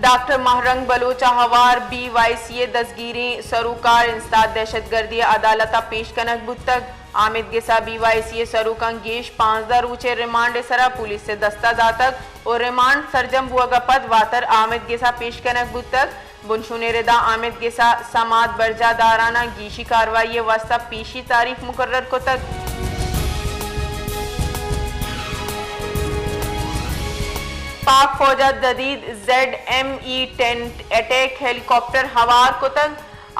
ڈاکٹر ماہ رنگ بلوچ ء ہوار بی وائی سی ء دزگیریں سروکار انسداد دہشت گردی ء عدالت ء پیش کنگ بوتگ۔ آمید گس ء بی وائی سی ء سروکاں گیش پانزدہ روچ ء ریمانڈ ء سرا پولیس ء دست ء داتگ و ریمانڈ سرجم بوگ ء پد واتر آمید گس ء پیش کنگ بوتگ۔ بنشون ء ردا آمید گس ء سماعت برجاہ داران ء گیشی کاروائی ء واستہ پیشی تاریخ مقرر کتگ۔ پاک فوج ء جدید Z M E ten attack helicopter ہوار کتگ۔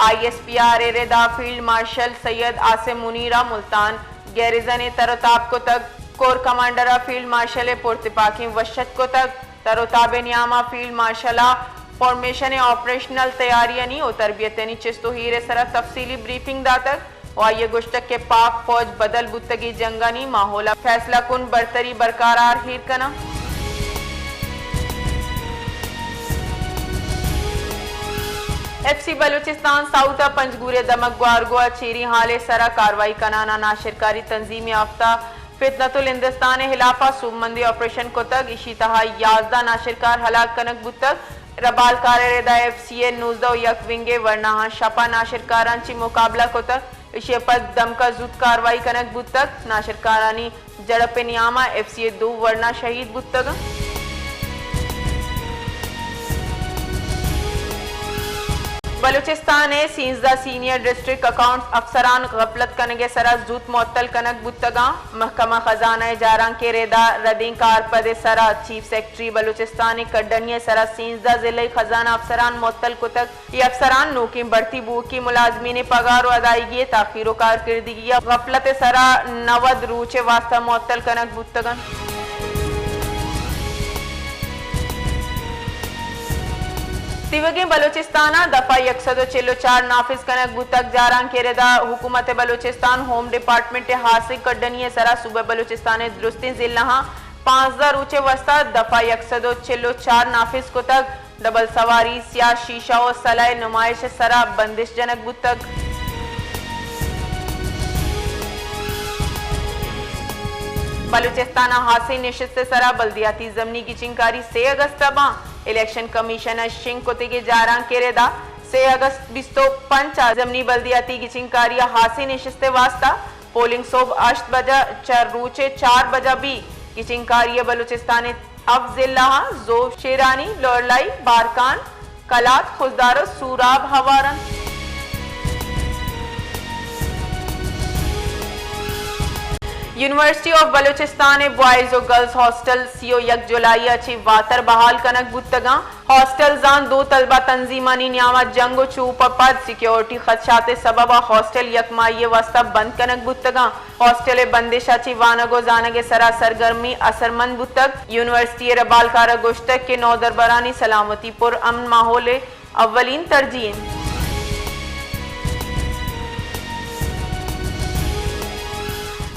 آئی ایس پی آر ء ردا فیلڈ مارشل سید عاصم منیر ء ملتان گیریزن ء تر و تاب کتگ۔ کور کمانڈر ء فیلڈ مارشل ء پرتپاکیں وش اتک کتگ۔ تر و تاب ء نیام ء فیلڈ مارشل ء فارمیشن ء آپریشنل تیاریانی و تربیتانی چست و ایر ء سرا تفصیلی بریفنگ داتگ و آئی ء گوشتگ کہ پاک فوج بدل بوتگیں جنگانی ماحول ء فیصلہ کن برتری برقرار ایر کناں۔ ایف سی بلوچستان ساؤتھ ء پنجگور ء دمگ گوارگو ء چیریں ہال ء سرا کاروائی کنان ء ناشرکاری تنظیم یافتہ فتنۃ الہندستان ء ہلاپ ء سوبمندیں آپریشن کتگ، ایشی تہا یازدہ ناشرکار ہلاک کنگ بوتگ۔ ربالکار ء ردا ایف سی ء نوزدہ و یک ونگ ء ورناہاں شپ ء ناشرکاراں چی مقابلہ کتگ، ایشی ء پد دمک ء زوت کاروائی کنگ بوتگ۔ ناشرکارانی جڑپ ء نیام ء ایف سی ء دو ورنا شہید بوتگ انت۔ بلوچستان ء سیزدہ سینئر ڈسٹرکٹ اکاؤنٹس افسران غفلت کنگ ء سرا زوت معطل کنگ بوتگاں۔ محکمہ خزانہ ء جارانک ء ردا ردیں کارپد ء سرا چیف سیکرٹری بلوچستان ء کڈنی ء سرا سیزدہ ضلعی خزانہ افسران معطل کتگ۔ اے افسران نوکیں بھرتی بوھوکیں ملازمین ء پگار و ادائیگی ء تاخیر و کارکردگی ء غفلت ء سرا نود روچ ء واستہ معطل کنگ بوتگ انت۔ تیوگیں بلوچستان ء دفعہ یک سد و چل و چار نافذ کنگ بوتگ۔ جارانک ء ردا حکومت بلوچستان ہوم ڈیپارٹمنٹ ء ہاسیں کڈنی ء سرا صوبہ بلوچستان ء درستیں ضلعاں پانزدہ روچ ء واستہ دفعہ یک سد و چل و چار نافذ کتگ۔ ڈبل سواری، سیاہ شیشہ و سلاہ ء نمائش ء سرا بندش جنگ بوتگ۔ بلوچستان ء ہاسیں نشست ء سرا بلدیاتی ضمنی گچینکاری سے اگست ء باں۔ الیکشن کمیشن ء شنگ کتگیں جارانک ء ردا سے اگست بیست و پنچ ء ضمنی بلدیاتی گچینکاری ء ہاسیں نشست ء واستہ پولنگ صبح ہشت بجہ چہ روچ ء چار بجہ بی۔ گچینکاری ء بلوچستان ء ہفت ضلع آں، زوب، شیرانی، لورالائی، بارکھان، قلات، خضدار و سوراب ہوار انت۔ یونیورسٹی آف بلوچستان ء بوائز و گرلز ہاسٹل سی و یک جولائی ء چہ واتر بحال کنگ بوتگاں۔ ہاسٹلزاں دو طلبہ تنظیمانی نیاما جنگ و چوپ ء پد سیکیورٹی خدشات ء سبب ء ہاسٹل یک ماہی ء واستہ بند کنگ بوتگاں۔ ہاسٹل ء بندش ء چہ وانگ و زانگ ء سرا سرگرمی اثرمند بوتگ۔ یونیورسٹی ء ربالکار ء گوشتگ کہ نودربرانی سلامتی پر امن ماحول ء اولین ترجیح انت۔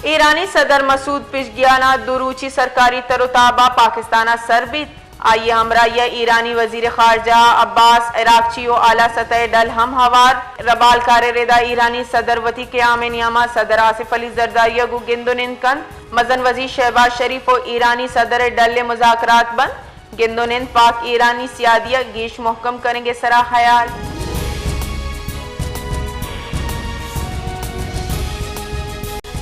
ایرانی صدر مسعود پشگیان ء دو روچی سرکاری تر و تاب ء پاکستان ء سر بیت۔ آئی ء ہمراہی ء ایرانی وزیر خارجہ عباس عراقچی و اعلی سطح ء ڈل ہم ہوار۔ ربالکار ء ردا ایرانی صدر وتی قیام ء نیاما صدر آصف علی زرداری ء گوں گند و نند کنت۔ مزن وزیر شہباز شریف و ایرانی صدر ء ڈل ء مذاکرات بنت۔ گند و نند پاک ایرانی سیادی ء گیش مھکم کنگ ء سرا ہیال۔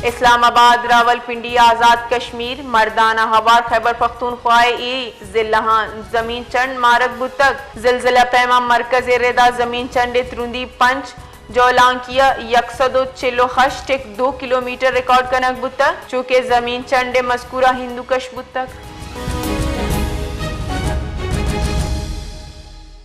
اسلام آباد، راولپنڈی، آزاد کشمیر، مردان ء ہوار خیبر پختونخوا ء اے ضلعاں زمین چنڈ مارگ بوتگ۔ زلزلہ پیما مرکز ء ردا زمین چنڈ ء ترندی پنچ جولانکی ء یک سد و چل و ہشت ٹک دو کلومیٹر ریکارڈ کنگ بوتگ، چوکہ زمین چنڈ ء مذکورہ ہندوکش بوتگ۔